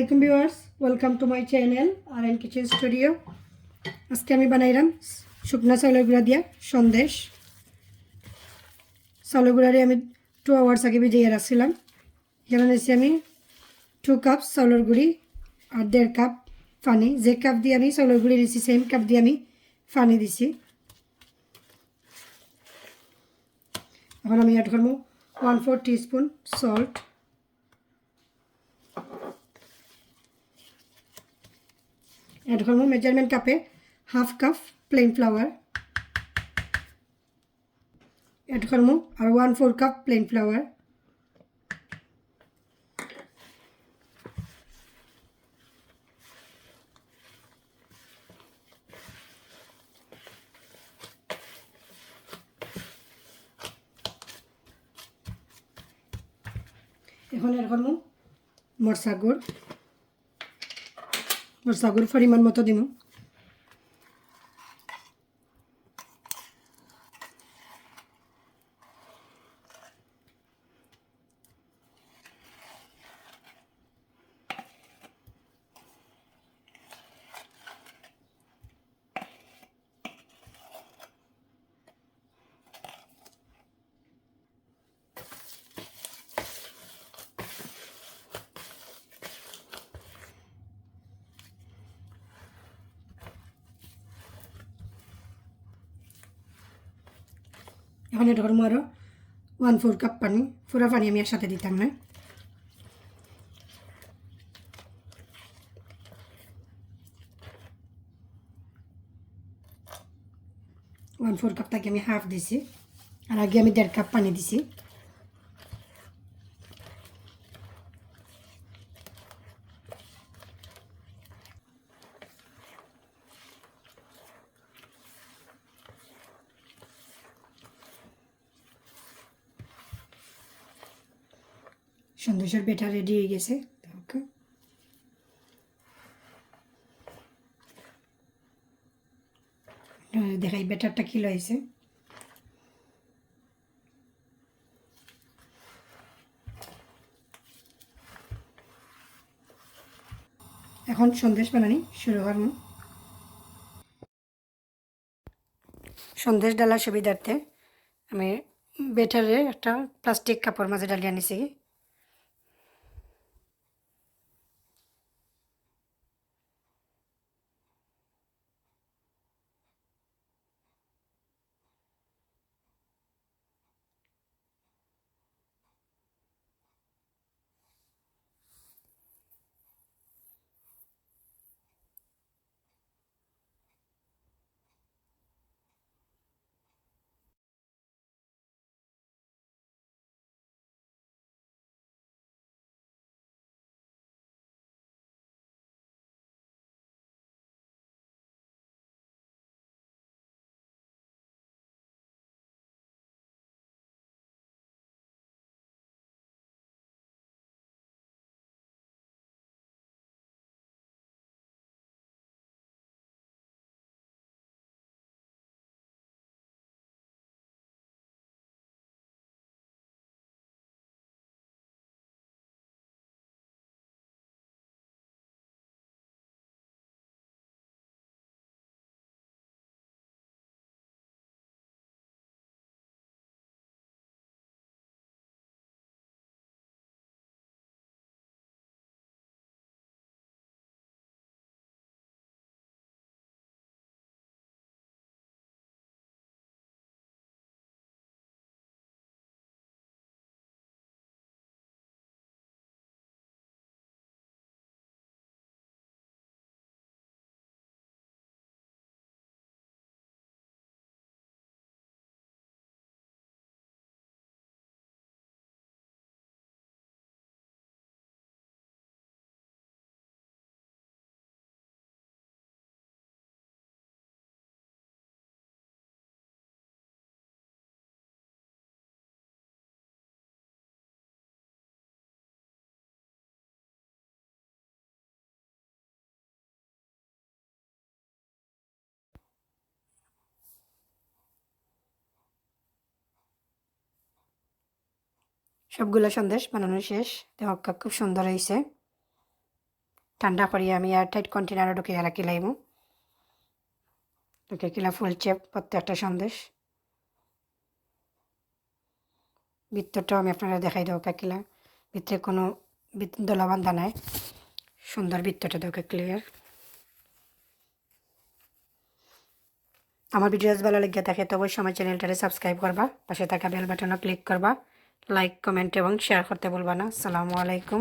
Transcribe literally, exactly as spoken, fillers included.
Welcome viewers, welcome to my channel R N Kitchen Studio. আজকে আমি বানাইলাম শুকনা চাউলর গুড়া দিয়া সন্দেশ। চাউলর গুড়ারে আমি টু আওয়ার্স আগে ভিজাইয়া রাখছিলাম। এখানো নিছি আমি টু কাপ চাউলর গুড়ি আর দেড় কাপ পানি। যে কাপ দিয়া আমি চাউলর গুড়ি নিছি, সেম কাপ দিয়া আমি পানি দিছি। এখন আমি অ্যাড করমু one four teaspoon salt. Add করমু মেজারমেন্ট কাপে half cup plain flour. Add করমু আর one four cup plain flour. এখন অ্যাড করমু মরচা গুড়। মরচা গুড় পরিমাণ মতো দিমু। এখন অ্যাড করমু আরো ওয়ান ফোর কাপ পানি। পুরা পানি আমি একসাথে দিতাম না। ওয়ান ফোর কাপ থাকি আমি হাফ দিছি, আর আগে আমি দেড় কাপ পানি দিছি। সন্দেশর ব্যাটার রেডি অই গেছে। ওকে, দেখাই ব্যাটারটা কিলা অইছে। এখন সন্দেশ বানানি শুরু করমু। সন্দেশ ডালার সুবিধার্থে আমি ব্যাটারে একটা প্লাস্টিক কাপর মাঝে ডালিয়া নিছি। সবগুলা সন্দেশ বানানো শেষ। দেখউক্কা, খুব সুন্দর অইছে। ঠান্ডা করি আমি এয়ারটাইট কন্টেনারো ঢুকাইয়া রাখিলাইমু। তো কাকিলা ফুল শেপ প্রত্যেকটা সন্দেশ। ভিতরটাও আমি আপনারারে দেখাই দেবো কাকিলা, ভিতরে কোনো ভিত-, দলা বান্ধা নাই, সুন্দর ভিতরটা দেবো কাকিলার। আমার ভিডিও যদি ভালা লাগিয়া থাকে তো অবশ্যই আমার চ্যানেলটারে সাবস্ক্রাইব করবা, পাশে থাকা বেল বাটনও ক্লিক করবা, লাইক, কমেন্ট এবং শেয়ার করতে ভুলবা না। আসসালামু আলাইকুম।